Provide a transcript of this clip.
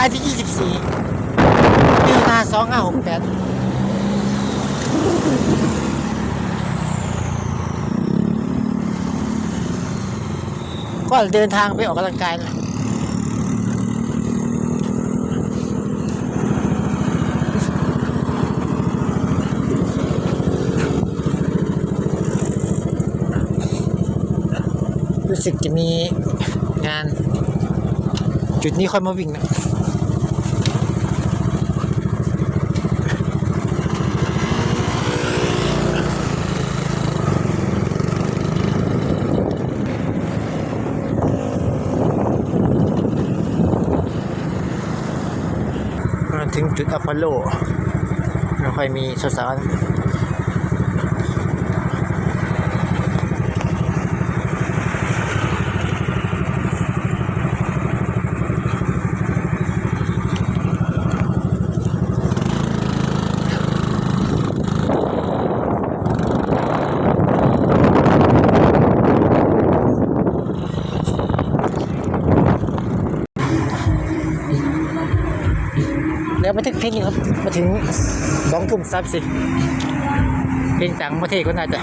ອັນທີຊາວສີ່ ມິຖຸນາ ສອງຫ້າຫົກແປດ ກໍເດີນທາງໄປອອກກຳລັງກາຍນະ. ຮູ້ສຶກຈະມີງານ ຈຸດນີ້ຂ້ອຍມາວິ່ງນະ. ມາເຖິງຈຸດອາໂປໂລ ບໍ່ຄ່ອຍມີສາວໆ. ແລ້ວມາເຖິງເພງນີ້ ມາເຖິງສອງທຸ່ມສາມສິບ ເພງຕ່າງປະເທດກໍໜ້າຈະ